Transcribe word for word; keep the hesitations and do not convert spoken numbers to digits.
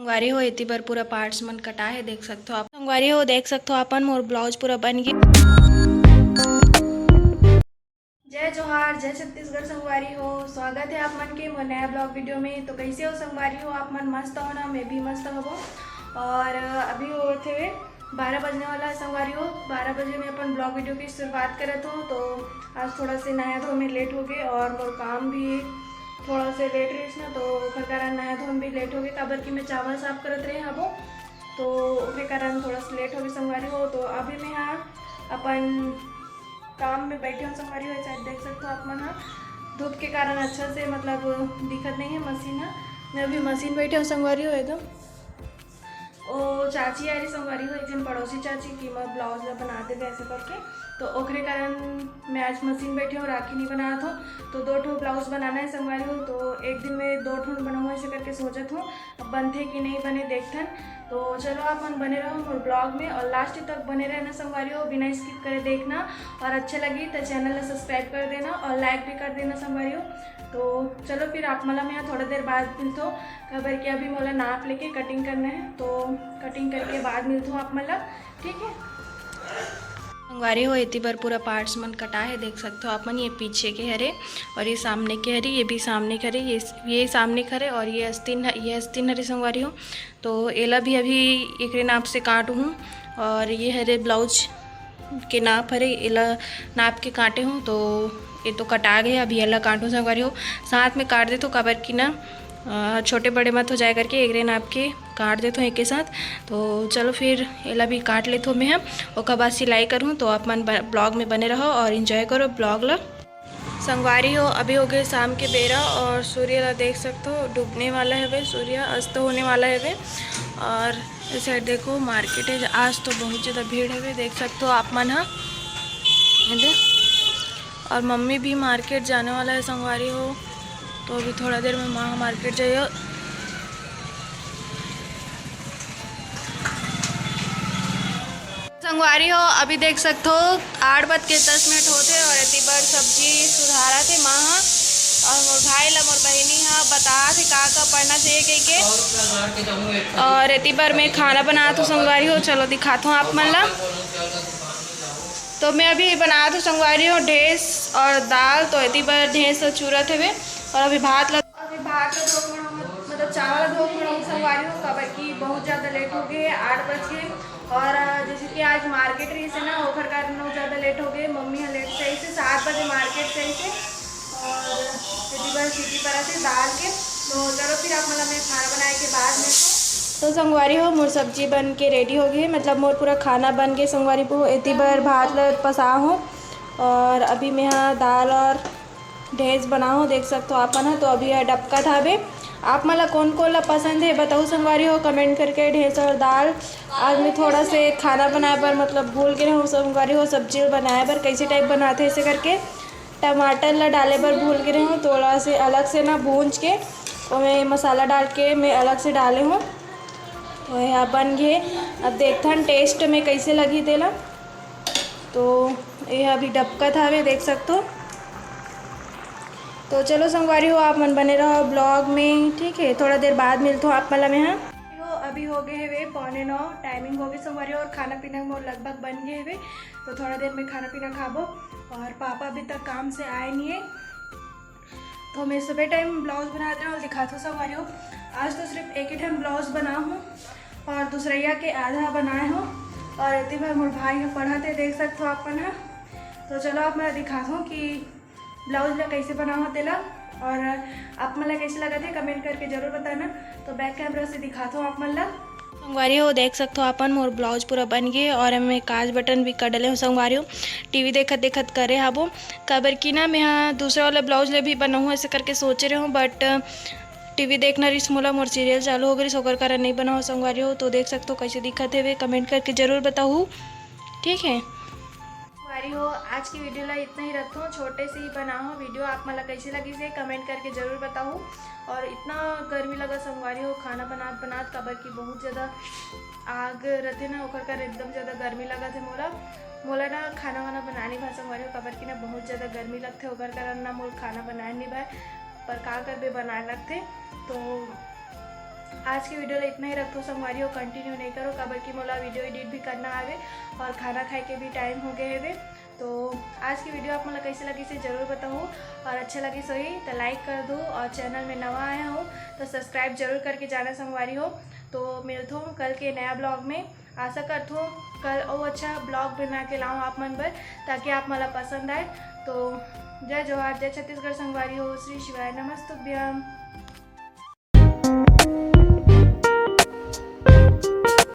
संगवारी हो, एती बर पूरा पार्ट्स मन कटा हे, देख सकथो आप। संगवारी हो, देख सकथो अपन, मोर ब्लाउज पूरा बन गे। जय जोहार, जय छत्तीसगढ़ संगवारी हो, स्वागत है आप मन के मोर नया ब्लॉग वीडियो में। तो कैसे हो संगवारी हो आप मन? मस्त हो ना? मैं भी मस्त हवो। और अभी होत हे बारह बजने वाला है संगवारी हो। बारह बजे में अपन ब्लॉग वीडियो की शुरुआत करत हो। तो आज थोड़ा से नहा धोए में लेट हो गए और मोर काम भी थोड़ा से लेट रहिस ना, तो ओकर कारण नहा धोए में भी लेट हो गए, काबर कि मैं चावल साफ करत रहे हबो, तो ओकरे कारण थोड़ा से लेट हो गए संगवारी हो। तो अभी मैं हा अपन काम में बैठे हूँ संगवारी हो, शायद देख सकते हो आप मन हा। धूप के कारण अच्छा से मतलब दिखत नहीं है मशीन हा। मैं अभी मशीन बैठे हूँ संगवारी हो एकदम। ओ चाची आ रही संगवारी हो, एक जन पड़ोसी चाची, कि मैं ब्लाउज ला बना देबे ऐसे करके, तो ओकरे कारण मैं आज मशीन बैठे हूँ, राखी नहीं बनात हूँ। तो दो ठो ब्लाउज बनाना है संगवारी हो, तो एक दिन में दो ठो बनाऊँ ऐसे करके सोचत हूँ। अब बनथे कि नहीं बने देखथन। तो चलो आप मन बने रहो मोर ब्लॉग में और लास्ट तक बने रहना संगवारी हो, बिना स्किप करे देखना। और अच्छे लगी तो चैनल ला सब्सक्राइब कर देना और लाइक भी कर देना संगवारी हो। तो चलो फिर आप मन ला मैं थोड़ा देर बाद मिलथो, काबर कि अभी मोला नाप लेके कटिंग करना है, तो कटिंग करके बाद मिलथो आप मन ला, ठीक है। संगवारी हो, एती बर पूरा पार्ट्स मन कटा है, देख सकते हो आप मन। ये पीछे के हरे और ये सामने के हरे, ये भी सामने के हरे, ये ये सामने के हरे और ये अस्तीन ह-, ये अस्तीन हरे संगवारी हो। तो एला भी अभी एकरे नाप से काटूँ हूँ। और ये हरे ब्लाउज के नाप हरे, एला नाप के काटे हूँ। तो ये तो कटा गए, अभी एला काटूँ संगवारी हो, साथ में काट देथो, काबर कि ना अ, छोटे बड़े मत हो जाए करके एकरे नाप के काट देथो एक के साथ। तो चलो फिर एला भी काट लेथो मैं हम, ओकर बाद सिलाई करूँ। तो आप मन ब-, ब्लॉग में बने रहो और एंजॉय करो ब्लॉग ला। संगवारी हो, अभी हो गए शाम के बेरा और सूर्य ला देख सकते हो, डूबने वाला है वे, सूर्य अस्त होने वाला है वे। और इस साइड देखो मार्केट है, आज तो बहुत ज़्यादा भीड़ है वे, देख सकते हो आप मन हा। ये दे। और मम्मी भी मार्केट जाने वाला है संगवारी हो, तो अभी थोड़ा देर में माँ मार्केट जाइए। संगवारी हो, अभी देख सकथो आठ बज के दस मिनट होथे और एती बर सब्जी सुधारत हे माँ ह। और मोर भाई ला मोर बहिनी ह बतात हे का का पड़ना चाहिए कहिके। और एती बर मैं खाना बनात हूँ संगवारी हो, चलो दिखात हूँ आप मन ला। तो मैं अभी बनात हूँ संगवारी हो ढेंस और दाल, तो एती बर ढेंस ला चूरत हवे और अभी भात ला अभी भात ला धो के बनाऊँ, मतलब चावल ला धो के बनाऊँ संगवारी हो, काबर कि बहुत ज़्यादा लेट हो गए, आठ बज गए। और अ, जैसे कि आज मार्केट रही से ना, ओखर कारण बहुत ज़्यादा लेट हो गए। मम्मी ह लेट से आई से, सात बजे मार्केट से आई से। और एती बर सीटी परा थे दाल के। तो चलो फिर आप मतलब मैं खाना बनाए के बाद में तो संगवारी हो, मोर सब्जी बन के रेडी हो गई, मतलब मोर पूरा खाना बन के संगवारी हो। एती बर भात ला पसा हो और अभी मैं हा दाल और ढेंस बनाहूँ, देख सकथो आप मन ह। तो अभी यह डबकत हावे। आप मन ला कोन कोन ला पसंद हे बताऊ संगवारी हो, कमेंट करके। ढेंस और दाल आज मैं थोड़ा से खाना बनाए बर मतलब भूल गे रहूँ संगवारी हो, सब्जी बनाए बर कैसे टाइप बनाते ऐसे करके टमाटर ला डाले बर भूल गे रहूँ। थोड़ा से अलग से ना भूंज के ओमे मसाला डाल के मैं अलग से डाले हूँ। तो यह बन गे, अब देखथन टेस्ट में कैसे लगी तेला। तो ये अभी डबकत हावे, देख सकथो। तो चलो संगवारी हो, आप मन बने रहो ब्लॉग में, ठीक है। थोड़ा देर बाद मिलथो आप मन ला मैं हा। हो, अभी हो गए हवे पौने नौ, टाइमिंग हो गए संगवारी हो, और खाना पीना मोर लगभग बन गए हवे। तो थोड़ा देर में खाना पीना खाबो और पापा अभी तक काम से आए नहीं है। तो मैं सुबह टाइम ब्लाउज बनात रहा हूँ, दिखात हूँ संगवारी हो। आज तो सिर्फ एक ही ठन ब्लाउज बना हूँ और दूसरैया के आधा बनाए हूँ। और एती बर मोर भाई ह पढ़त हे, देख सकत हो आप मन ह। तो चलो आप मैं दिखात हूँ कि ब्लाउज ला कैसे बनाओ तेला, और आप मन ला कैसे लगत हे कमेंट करके जरूर बताना। तो बैक कैमरा से दिखात हूँ आप मन ला। संगवारी हो, देख सकत हो अपन, मोर ब्लाउज पूरा बन गे और एमे काज बटन भी कर डले हूँ संगवारी हो। टीवी देखत देखत करे हाबो, काबर कि ना मैं हा दूसरा वाला ब्लाउज ले भी बनाऊँ ऐसे करके सोचे रहे हूँ, बट टीवी देखना रहिस मोला, मोर सीरियल चालू हो गइस, ओकर कारण नहीं बनाओ संगवारी हो। तो देख सकत हो कैसे दिखत हे वे, कमेंट करके जरूर बताहू, ठीक है। संगवारी हो, आज की वीडियो ला इतना ही रखथों, छोटे से ही बनाहूँ वीडियो। आप मन ला कैसे लगिस हे कमेंट करके जरूर बताहू। और इतना गर्मी लगा संगवारी हो खाना बनात बनात, काबर कि बहुत ज़्यादा आग रथे ना, ओकर कर एकदम ज़्यादा गर्मी लगत हे मोला। मोला ना खाना वाना बनाए नहीं भाए संगवारी हो, काबर कि ना बहुत ज़्यादा गर्मी लगथे, ओकर कारण ना मोर खाना बनाए नहीं भाए, पर का करबे, बनाए लगथे। तो आज के video ला इतना ही रखथों संगवारी हो, continue नहीं करो, काबर कि मोला video edit भी करना हवे और खाना खाए के भी time हो गए हवे। तो आज की video आप मन ला कैसे लगिस हे जरूर बताहू, और अच्छा लगिस होही तो like कर दो, और channel में नवा आए हो तो subscribe जरूर करके जाना संगवारी हो। तो मिलथों कल के नया vlog में। आशा करथों कल अउ अच्छा vlog बना के लाऊं आप मन बर, ताकि आप मन ला पसंद आए। तो जय जोहार, जय छत्तीसगढ़ संगवारी हो, श्री शिवाय नमस्तुभ्यम।